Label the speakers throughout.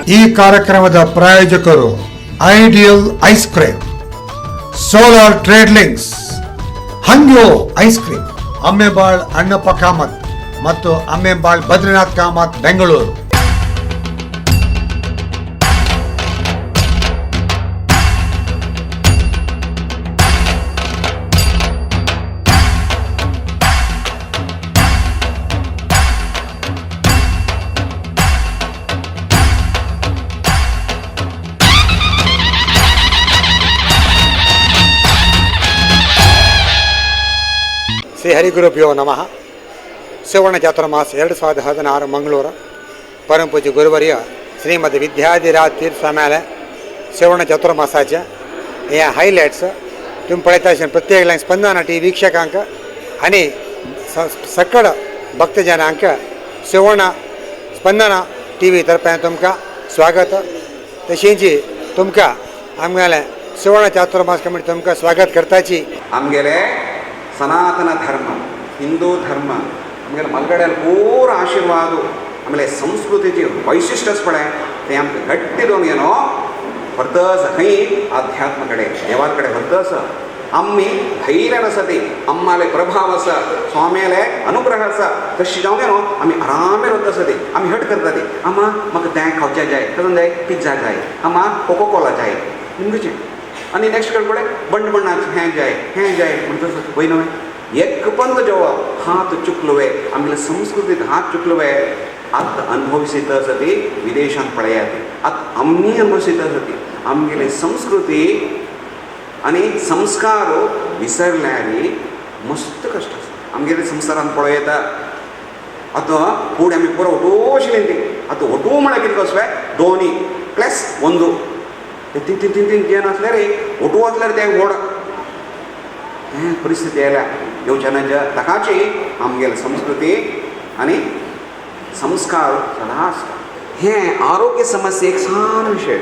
Speaker 1: ಈ ಕಾರ್ಯಕ್ರಮದ ಪ್ರಾಯೋಜಕರು Ideal ice cream, Solar Trade Links, Hangyo ice cream, Ammembal Annappa Kamath ಮತ್ತು ಅಮ್ಮೆಬಾಳ್ ಬದ್ರಿನಾಥ್ ಕಾಮತ್, ಬೆಂಗಳೂರು. ಶ್ರೀ ಹರಿಗುರುಭ್ಯೋ ನಮಃ. ಸುವರ್ಣ ಚಾತುರ್ಮಾಸ 2016, ಮಂಗಳೂರು. ಪರಮಪೂಜ್ಯ ಗುರುವರ್ಯ ಶ್ರೀಮದ್ ವಿದ್ಯಾಧಿರಾಜ ತೀರ್ಥ ಮೇಲೆ ಸುವರ್ಣ ಚಾತುರ್ಮಾಸಾचे हे हायलायट्स तुमी पळयता आशिल्ले. प्रत्येक स्पंदना टी वीक्षकांक आनी सकळ भक्तजनांक सुवर्ण स्पंदना टी व्ही तर्फे तुमकां स्वागत. तशेंच तुमकां आमगेलें सुवर्ण चातुर्मास कमिटी तुमकां स्वागत करताची.
Speaker 2: आमगेले ಸನಾತನ ಧರ್ಮ, ಹಿಂದೂ ಧರ್ಮ, ಆಮೇಲೆ ಮಲ್ಗಡೆಯಲ್ಲಿ ಪೂರ ಆಶೀರ್ವಾದ, ಆಮೇಲೆ ಸಂಸ್ಕೃತಿची वैशिश्ट पळय तें आमकां घट्ट दवरून ಏನೋ व्हरतस खंय आध्यात्म कडेन, देवा कडेन व्हरतस. आमी धैर्यान आसा ती अम्माले प्रभाव आसा, स्वाम्याले अनुग्रह आसा. तशें जावंक न्हू आमी आरामेर वता आसा ती आमी हट करता ती. अम्मा, म्हाका तें खावचें जाय, कसो जाय, पिझ्झा जाय अम्मा, कोको कोला जाय म्हणचे. आनी नेक्स्ट कडेन पळय बंड बंडाक हें जाय, हें जाय म्हणटच वय न्हय. एक पंत जेवप हात चुकलवे, आमगेले संस्कृतीत हात चुकलवे. आतां अनुभविसित आसा ती विदेशांत पळयात, आतां आमी अनुभविसित आसा ती आमगेली संस्कृती आनी संस्कार विसरल्यार मस्त कश्ट आसा. आमगेले संवसारांत पळयता, आतां फुडें आमी पुरो ಒಟು ती. आतां ಒಟು म्हळ्यार कितें कसलें दोनी प्लस ಒಂದು ते तीन तीन तीन तीन जेन आसल्यार ಒಟು आसल्यार ते व्हड हें परिस्थिती आयल्या येवच्या ताकाची. आमगेली संस्कृती आनी संस्कार सदां आसता. हें आरोग्य समस्या एक सान विशय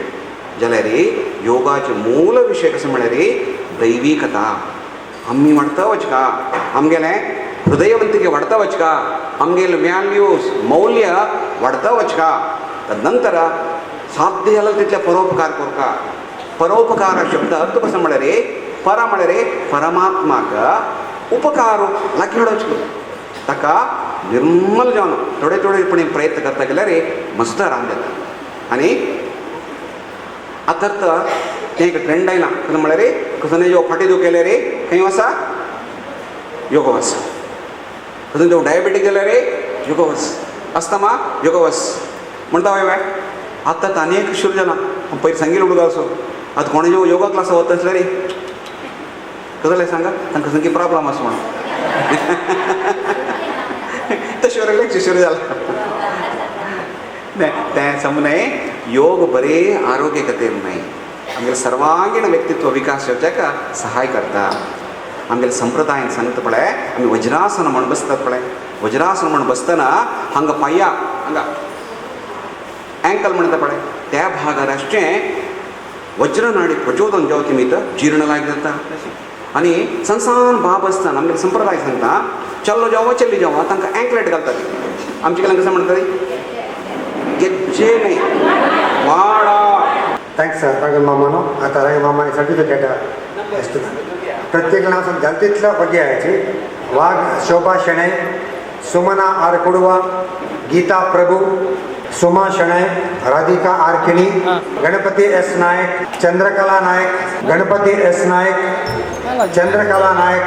Speaker 2: जाल्यार योगाचे मूल विशय कसो म्हळ्यार दैविकता आमी वाडता वचका, आमगेलें हृदयवंतिके वाडता वचका, आमगेले व्हॅल्यूज मौल्य वाडता वचका. तदनंतर साध्य जाल्यार तितले परोपकार करका. परोपकार शब्द अर्थ कसो म्हळ्यार परा म्हळ्यार परमात्माक, उपकार लागीं हाडचो, ताका निर्मल जावन थोडे थोडेपणी प्रयत्न करता गेल्यार मस्त आराम जाता. आनी आतां तर तें एक ट्रेंड आयलां. कसो म्हळ्यार कसो जो फाटी दुखेले रे खंय वसा, योगा वस. कसो जो डायबेटीक जाल्यार रे योगा वस, अस्थमा योगा वस म्हणटा. हय बाय, आतां आनी एक सुरू जाला. पयर सांगिल्लो हुडगो असो, आतां कोणे जो योगा क्लासा वता आसल्यार रे कसो जालें सांगा, तांकां सामकी प्रॉब्लम आसा म्हणून तशें रिलॅक्स सुरू जाला. तें समज न्हय, योग बरें आरोग्य खातीर न्हय, आमगेले सर्वांगीण व्यक्तित्व विकास जावच्याक सहाय करता. आमगेले संप्रदायन सांगता पळय, आमी वज्रासन म्हण बसतात पळय. वज्रासन म्हण बसतना हांगा पांया हांगा अँकल म्हणटा पळय, त्या भागार आसचें वज्रनाडी प्रचोदन जावचे निमित्त जीर्ण लायक जाता. आनी सनसान बाब आसतना आमगेले संप्रदाय सांगता, चल्लो जावं चल्ली जावं तांकां अँकलेट घालतात. आमचे कडेन कसं म्हणटा, ಗೆಜ್ಜೆ न्हय वाडा.
Speaker 1: Thanks Raghav मामानो. आता राघव मामा सर्टिफिकेट ಎಷ್ಟು प्रत्येक नाव जाता तितलो ಬಗ್ಗೆ आयची. वाघ Shobha Shenoy, Sumana R Kudva, Geeta Prabhu, Suma Shenoy, Radhika R Kini, Ganapati S Nayak, Chandrakala Nayak, Ganapati S Nayak, Chandrakala Nayak,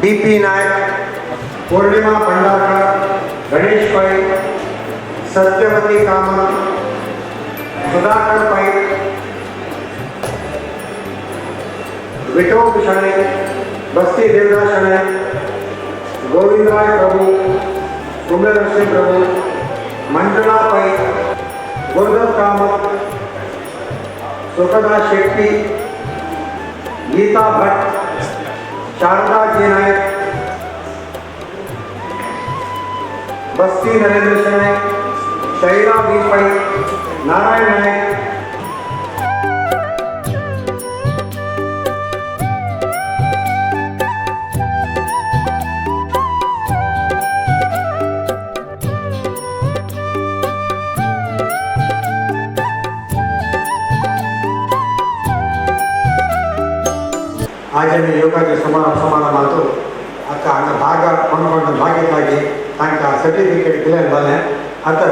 Speaker 1: D P Nayak, Purnima Bhandarkar, Ganesh Pai, Satyavati Kamat, Sudhakar Pai, Vithoba Shenai, Basti Devdas Shenoi, गोविंदराय Prabhu, कुंभलक्ष्मी Prabhu, Manjula Pai, Gurudatt Kamat, Sukhada Shetty, Gita Bhatt, Sharda ji Naik, Basti Narendra Shenoi, Shaila we Pai, Narayan Nayak. आज आमी योगाचे समारंभ आतो आतां हांगा भाग कोण भाग घेतला तांकां सर्टिफिकेट दिलें जालें. आतां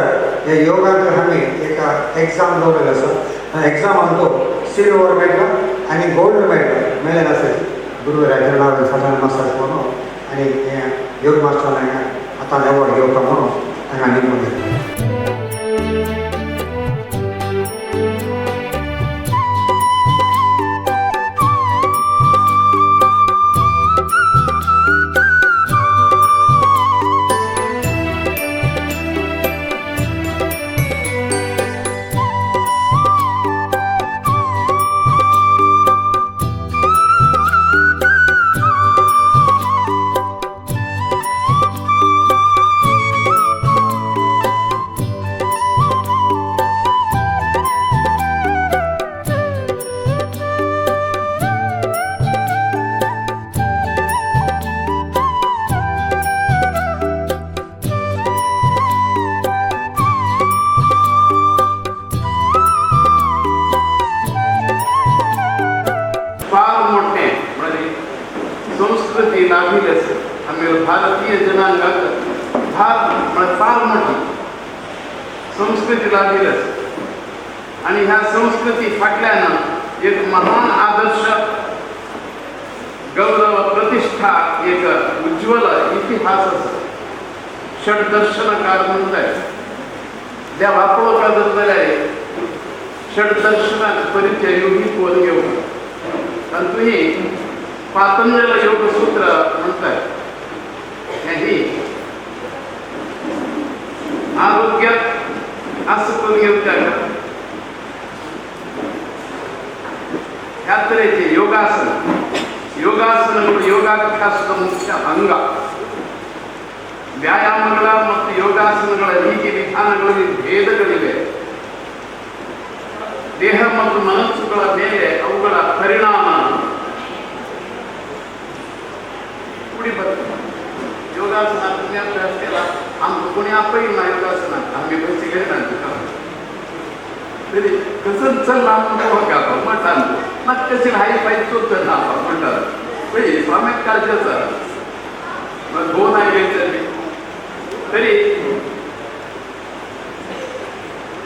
Speaker 1: हे योगाक आमी एक एग्जाम दवरलेलो आसा. एग्जामान तो सिल्वर मेळटा आनी गोल्ड मेळटा मेळ्ळें आसा. गुरुवार सादारण मास्टर म्हणून आनी हे योग मास्टर आतां एवॉर्ड घेवपा म्हणून हांगा निमून दिता.
Speaker 3: फार मोठे म्हणजे संस्कृती लाभिल्ली आसा. आमी भारतीय जनांगाक फार म्हळ्यार फार मोठी संस्कृती लाभिल्ली आसा आनी ह्या संस्कृती फाटल्यान एक महान आदर्श, गौरव, प्रतिष्ठा, एक उज्ज्वल इतिहास आसा. षडदर्शनकार म्हणटाय देवा पळोवपाक जर जाल्यार षडदर्शनाक परिचय योगी कोण घेवंक तातूंतही पातंजल योगसूत्र म्हणतात. ही आरोग्य असं करून घेवच्या ह्या तरेचे योगासन. ಯೋಗಾಸನಗಳು ಯೋಗಾಭ್ಯಾಸದ ಮುಖ್ಯ ಅಂಗ. ವ್ಯಾಯಾಮಗಳ ಮತ್ತು ಯೋಗಾಸನಗಳ ರೀತಿ ವಿಧಾನಗಳಲ್ಲಿ ಭೇದಗಳಿವೆ. ದೇಹ ಮತ್ತು ಮನಸ್ಸುಗಳ ಮೇಲೆ ಅವುಗಳ ಪರಿಣಾಮ ಕೂಡಿ ಬರ್ತದೆ. योगासना तुम्ही अभ्यास केला, आमकां कोणी आपयना योगासनाक, आमी पयशे घेयना. तरी कसं चल्ला आमकां म्हणटात मात कशें हाय फाय चलना म्हणटात. पळय स्वाम्याक काळजी आसा, दोन हाय घेयचे तरी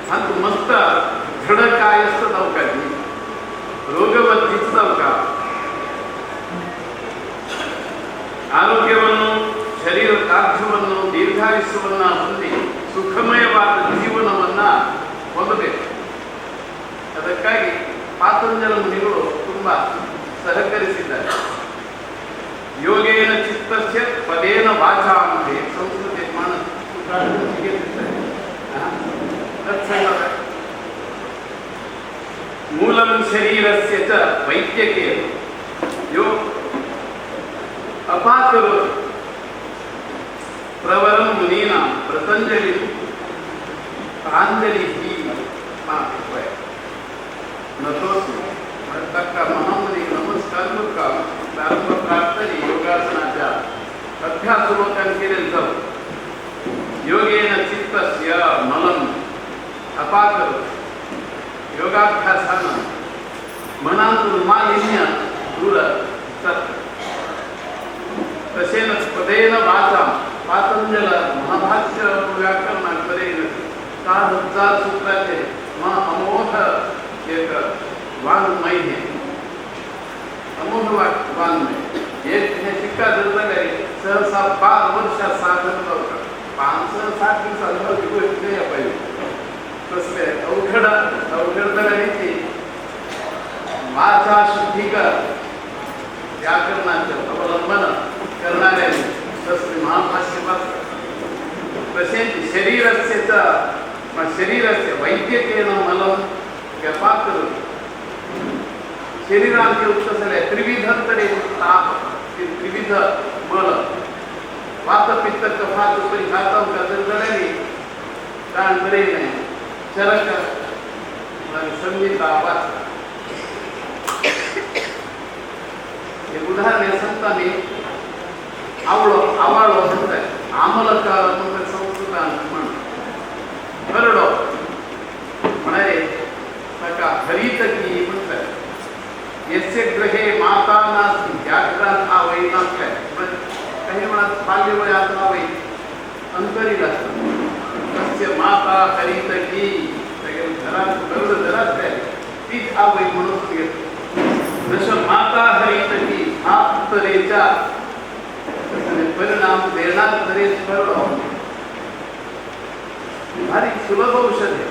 Speaker 3: हातूंत मस्त धड काय आसता जावका ती रोगवद्धीच जावका. ಆರೋಗ್ಯವನ್ನು, ಶರೀರ ದಾರ್ಢ್ಯವನ್ನು, ದೀರ್ಘಾಯುಷ್ಯವನ್ನು ಹೊಂದಿ ಸುಖಮಯವಾದ ಜೀವನವನ್ನ ಹೊಂದಬೇಕು. ಅದಕ್ಕಾಗಿ ಪಾತಂಜಲ ಮುನಿಗಳು ತುಂಬ ಸಹಕರಿಸಿದ್ದಾರೆ. ಯೋಗೇನ ಚಿತ್ತಸ್ಯ ಪದೇನ ವಾಚಾ ಅಂತ ಸಂಸ್ಕೃತಿ ತತ್ಸಂಗ. ಮೂಲಂ ಶರೀರಸ್ಯ ಚ ವೈದ್ಯಕೀಯ ಯೋ ಅಪಾಕರೋತಿ ಪ್ರವರಂ ಮುನೀನಾಂ ಪ್ರತಂಜಲಿ ಪ್ರಾಂಜಲಿ नतोस्मी. म्हळ्यार ताका महामुनी नमस्कार करता. प्रारंभ प्रार्थनी योगासनाच्या अभ्यास लोकांनी केलेलो जावं. योगेन चित्तस्य मलम अपाकरोति. योगाभ्यासानं मनांतून मालिन्य दूर जाता. तशेंच पदेन वाचा. पातंजल महाभाष्य व्याकरणात पदेन 4000 सूत्राचे महा अमोघ एक वाङ्मय हे, अमोघ वाङ्मय. एक हे शिक्का जर जाल्यार सहसा 5 वर्षां साधन जावता. 5-7 दिवसां जावची गोश्ट न्हय पाहिजे. तसले अवघड अवघड जाल्यार वाचा शुद्धीकर व्याकरणाचे अवलंबन करणाऱ्यांनी तसले महाभाष्य वाचतात. तसेच शरीरस्य च शरीरस्य वैद्यकेन मलम व्यपाकरोति. शरीरात येवचें जाल्यार त्रिविध तरेन ताप, त्रिविध मल, वात पित्त कफाचो परिहार जावंक जर जाल्यार ताण बरें चरक संहिता वाचता. एक उदाहरण सांगता मी. आवळो, आवाळो म्हणतात, आमलक म्हणतात संस्कृतान म्हण. करडो म्हणाले ताका हरितकी म्हणतात. यस्य गृहे माता नास्ति. आवय नासले काही वेळा बाल्यवयात आवय अंतरील आसता. तस्य माता हरितकी तागेले घरात गरुड घरात तीच आवय म्हणून घेतली. जसं माता हरितकी हा तरेच्या परिणाम देणार तरेच ठरलो. ಭಾರಿ ಸುಲಭ ಔಷಧಿ.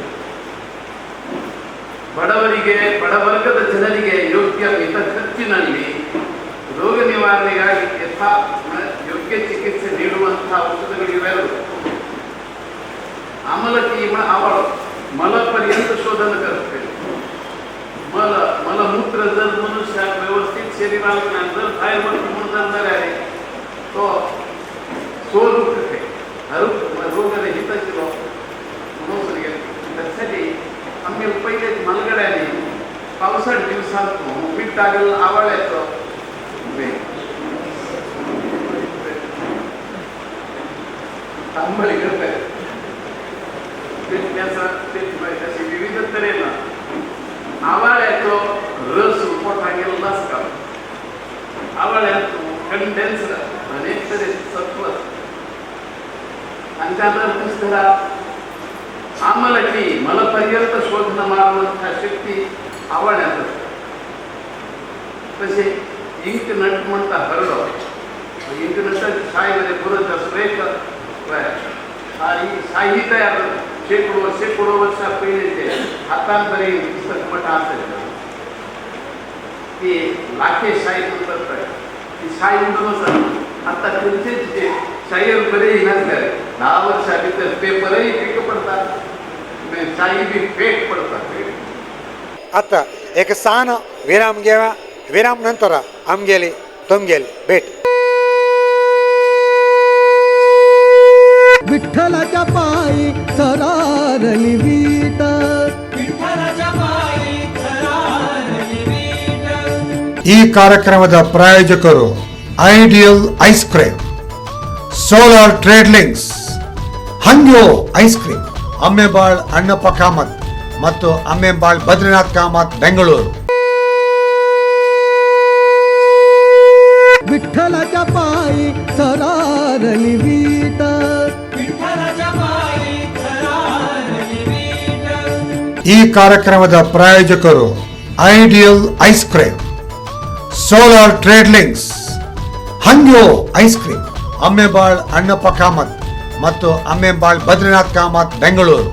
Speaker 3: ಬಡವರಿಗೆ, ಬಡವರ್ಗದ ಜನರಿಗೆ ಯೋಗ್ಯ ಮಿತ ಖರ್ಚಿನಲ್ಲಿ ರೋಗ ನಿವಾರಣೆಗಾಗಿ ಯಥಾ ಯೋಗ್ಯ ಚಿಕಿತ್ಸೆ ನೀಡುವಂತಹ ಔಷಧಗಳು ಇವೆರಡು. ಆಮಲಕ್ಕಿ ಅವಳು मलपर्यंत शोधन करते. मल मलमूत्र जर मनुष्याक व्यवस्थित शरीरात जर बाहेर म्हणून जाणार आहे तो स्वरूप रोगरहित म्हणून त्यासाठी आम्ही पहिले मलगड्याने पावसाळ दिवसात मीठ टाकलं आवळ्याचं तांबळी करताय अशी विविध तऱ्हेनं आवाळ्याचो रस पोटाक गेलो नासता. आवाळ्यात कंडेन्स्ड अनेक तरेचे सत्व तांच्या दुसरा आमलकी मलपर्यंत शोधन मारुವಂತಹ शक्ती आवळ्यात असते. तसे इंक नट म्हणता हरडो इंक नटाची शाईमध्ये पुरत सुरेख शाही तयार शेकडो शेकडो वर्षा पयलींचे हातान बरे पुस्तक मठा असेल ती लाखे शाही म्हणतात ती शाही म्हणून आसा. आतां खंयचेच जे शाहीर बरे नासले 10 वर्षां भितर पेपरय फिक पडटा, शाही बी फेक पडटा.
Speaker 1: आता एक सान विराम घेवा. विराम नंतर आमगेली तुमगेली भेट.
Speaker 4: विठ्ठलाच्या पायी सरारली वीट,
Speaker 5: विठ्ठलाच्या पायी थरारली वीट.
Speaker 1: ಈ ಕಾರ್ಯಕ್ರಮದ ಪ್ರಾಯೋಜಕರು Ideal ice cream, solar trade links, Hangyo ice cream, Ammembal Annappa Kamath ಮತ್ತು ಅಮ್ಮೆಬಾಳ್ ಬದ್ರಿನಾಥ್ ಕಾಮತ್, ಬೆಂಗಳೂರು.
Speaker 4: विठ्ठलाच्या पायी सरारली वीट,
Speaker 5: विठ्ठलाच्या पायी थरारली वीट.
Speaker 1: ಈ ಕಾರ್ಯಕ್ರಮದ ಪ್ರಾಯೋಜಕರು Ideal ice cream, solar trade links, Hangyo ice cream, Ammembal Annappa Kamath ಮತ್ತು ಅಮ್ಮೆಬಾಳ್ ಬದ್ರಿನಾಥ್ ಕಾಮತ್, ಬೆಂಗಳೂರು.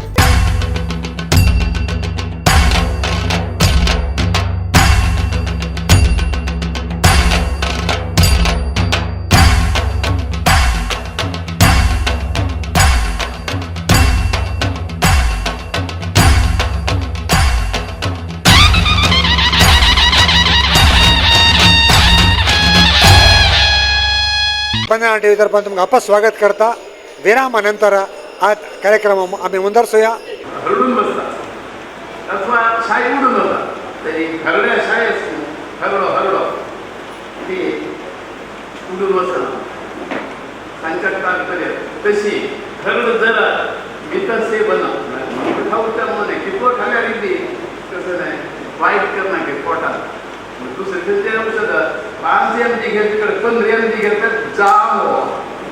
Speaker 1: स्पंदना टी व्ही तर्फान तुमकां आपा स्वागत करता. विरामा नंतर आज कार्यक्रम आम्ही मुंदरसूया.
Speaker 3: हरडून बसता अथवा शाई उडून होता तरी हरड्या शाई असतो हरडो हरडो ती उडून बसना संकटात पर्यंत. तशी हरड जरा मितसेवन खाऊच्या मध्ये कितवं खाल्यार ती कसं नाही वाईट करणार की पोटात. दुसरे खंयचे औषध 5 mg घेतले 15 mg घेतल्यार जाम हो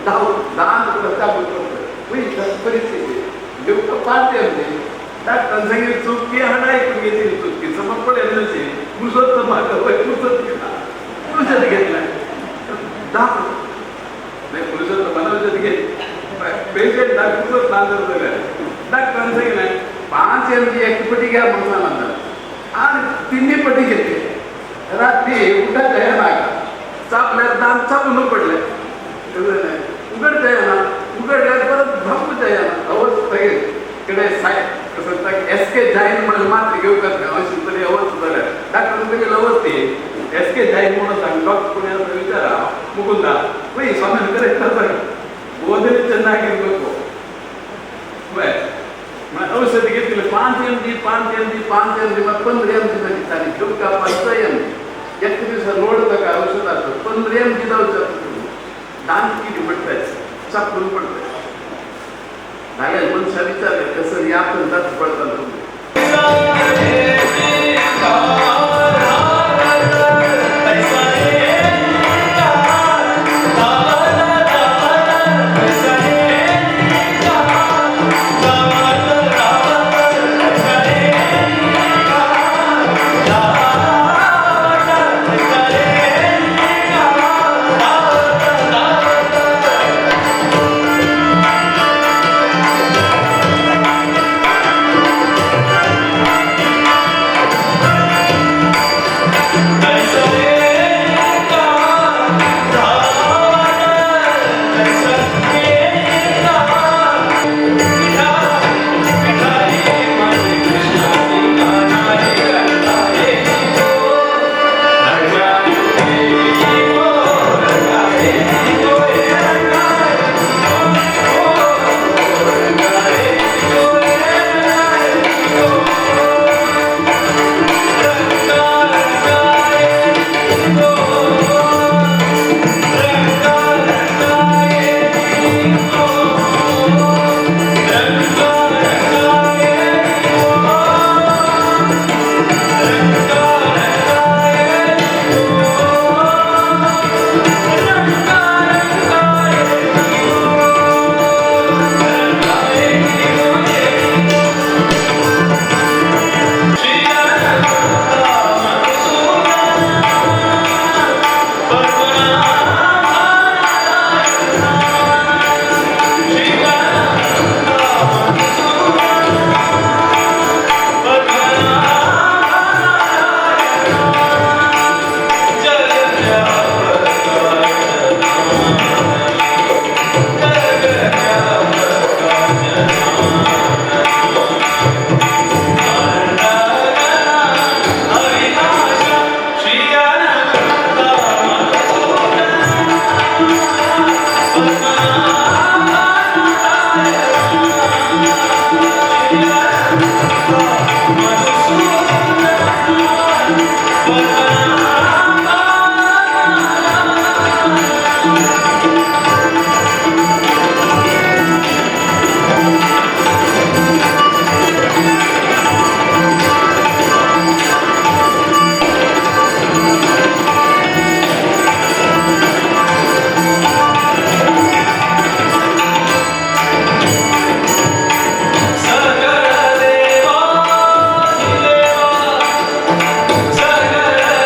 Speaker 3: दांत चालू करता परिस्थिती घेवका 5 mg डॉक्टरान सांगितलं चुकी हाडा ऐकून घेतली चुकी समज पडेल नशी पुसत म्हाका पुसत घेतला पुरुषात घेतला दाख नाही पुरुषात मला औषध घे पेशंट पुसत ना जाल्यार डॉक्टरान सांगितलं 5 mg एक पटी घ्या म्हणून सांगला आणि 3 पटी घेतली. रात्री उठायचं आहे ना चापल्यात दात चापून पडले उघडता येणार उघडल्यात परत धापूच येणार अवस्था कडे साहेब कसं एस के जैन म्हणून मात्र घेऊ का अशी तरी अवस्था जाल्या. डॉक्टर तुगेली अवस्थी एस के जैन म्हणून सांग डॉक्टर कोणी असं विचारा मुकुंदा वय स्वामी करेक्ट सांग बोधನೆ ಚೆನ್ನಾಗಿರ್ಬೇಕು. औषध घेतले 5 mg 5 mg 5 mg मग 15 mg सांगितलं आणि घेऊ का 5 mg एक दिवसा लोड का औषधाचं 15 mg औषध दान किती पडताय चापून पडताय झाले मनुष्य विचारले कसं या पण जात पडतात तुम्ही.
Speaker 5: पैसा सकळ देवा देवा, सकळ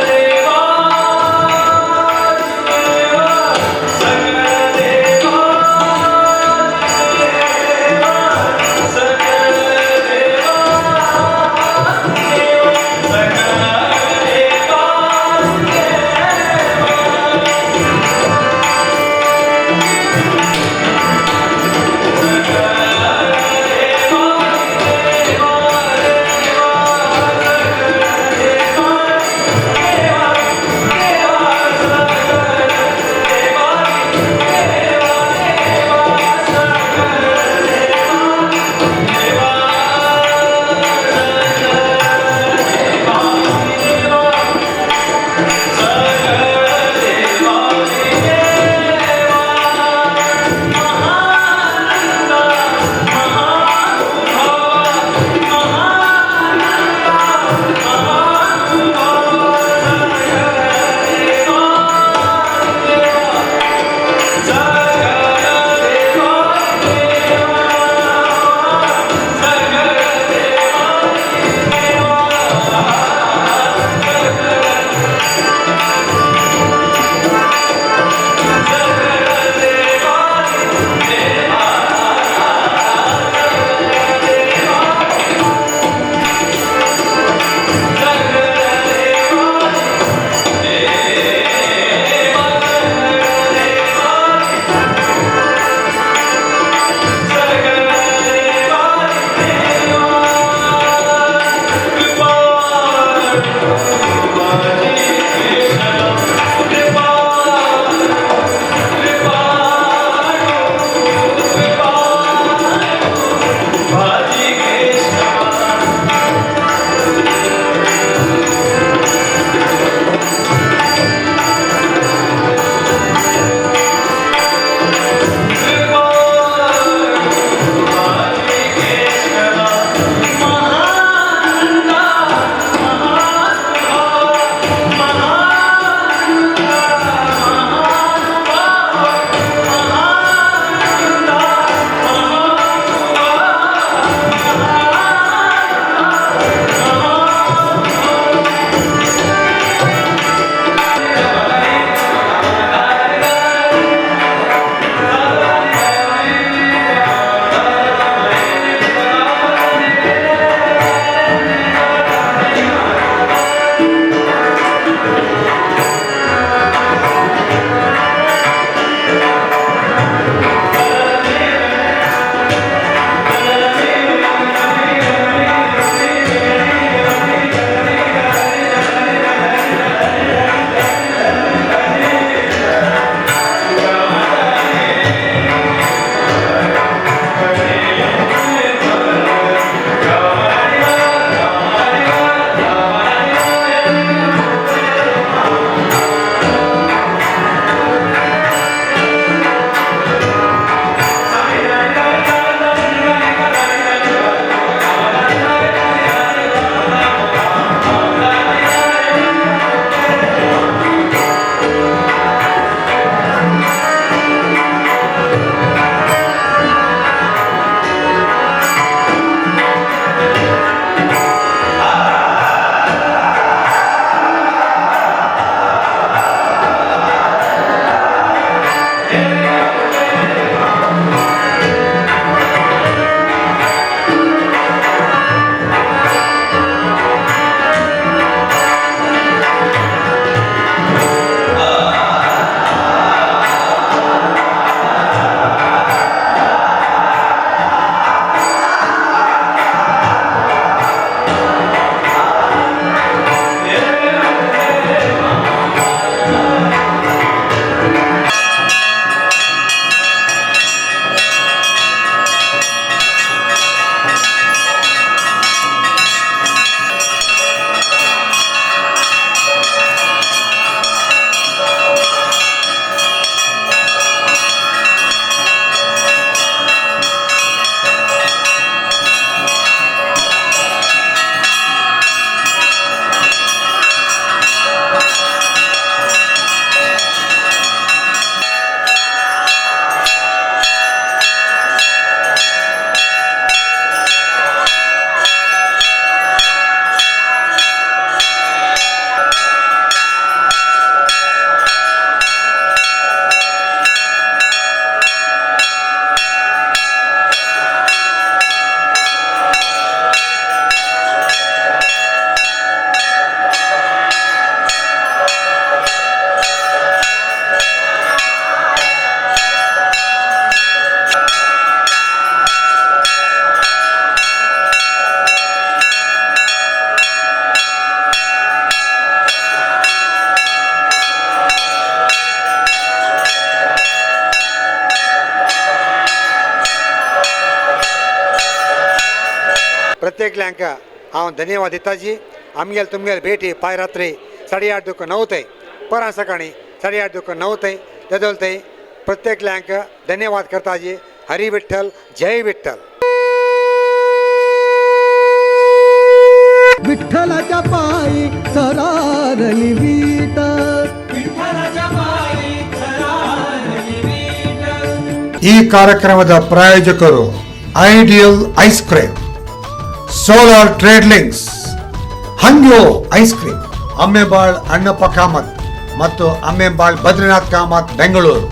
Speaker 1: प्रत्येकल्यांक हांव धन्यवाद दिताजी. आमगेल तुमगेल भेटी पाय रात्री 8:30 दुख 9 थंय, परां सकाळी 8:30 दुख 9 थंय तेदोल थंय प्रत्येकल्यांक धन्यवाद करताजी. हरी विठ्ठल, जय विठ्ठल.
Speaker 4: विठ्ठलाच्या पायी थरारली वीट.
Speaker 5: विठ्ठलाच्या पायी थरारली वीट.
Speaker 6: ಈ ಕಾರ್ಯಕ್ರಮದ ಪ್ರಾಯೋಜಕರು Ideal ice cream, Solar Trade Links, Hangyo ice cream, Ammembal Annappa Kamath ಮತ್ತು ಅಮ್ಮೆಬಾಳ್ ಬದ್ರಿನಾಥ್ ಕಾಮತ್, ಬೆಂಗಳೂರು.